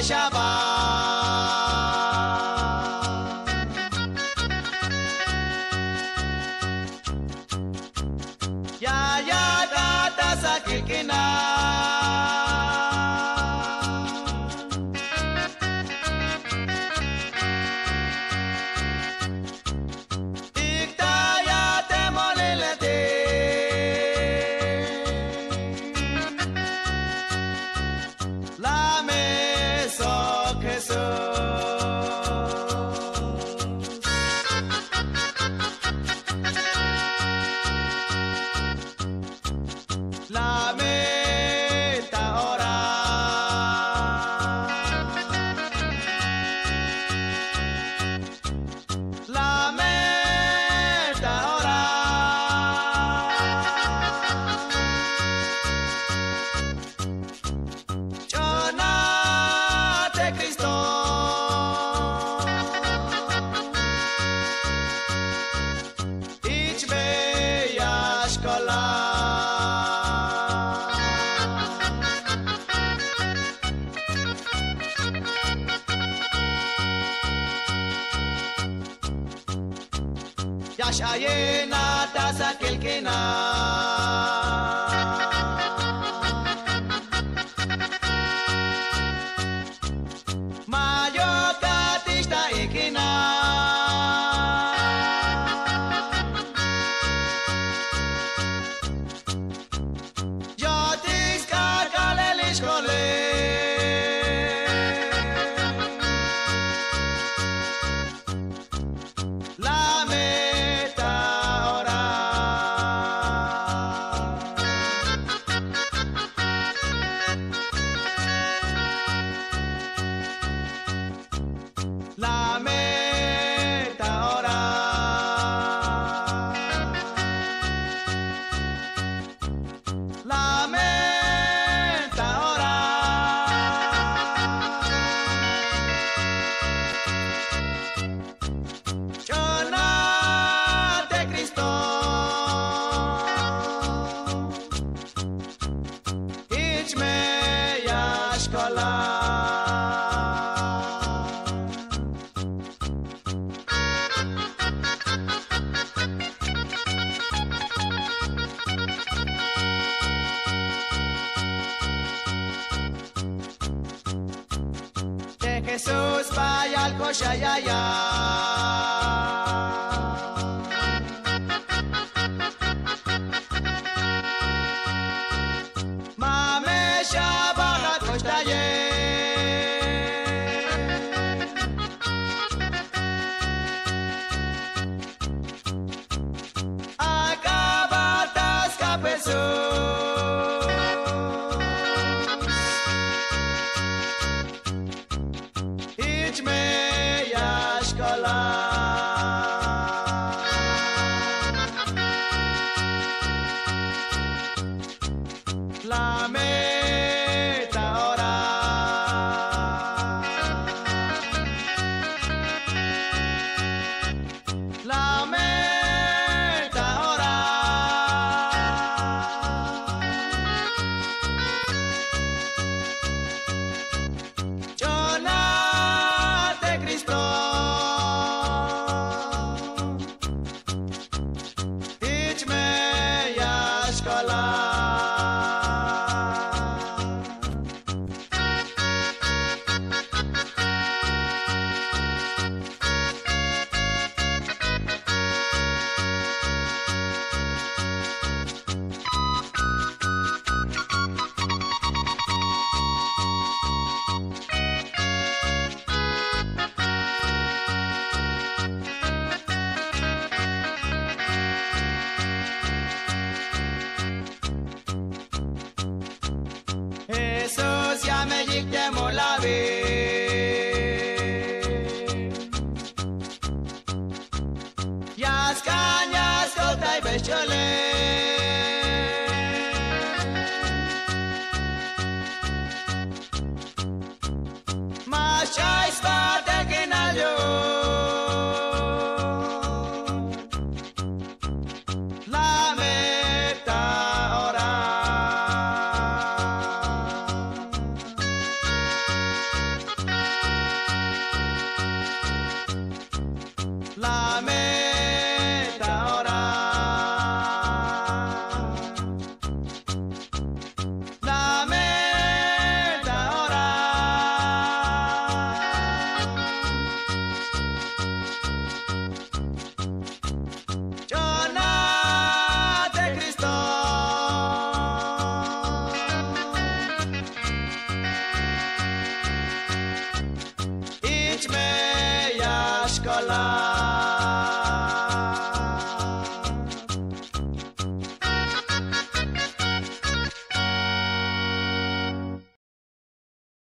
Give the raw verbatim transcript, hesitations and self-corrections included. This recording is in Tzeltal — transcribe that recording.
chava. Ya ya'iyat ta sakil k'inal. Ik'tayat te moleletik. La me sok Jesús. La me ta ora. La me ta ora. Ch'onat te Cristo. Jich me ya xkolan. Ya x-ayinat ta sakil k'inal. Ma yo'tatix ta ik'inal. Yo'tik sk'ak'alel ixkolel. La me ta ora. La me ta ora. La me ta ora. Ch'onat te Cristo. Jich me ya xkolan. Te Jesús bayal koxa ya ya. Ma me xabalat koxtayel. Ak'abat ta sk'ab Jesús. Jich me ya xkolan. La me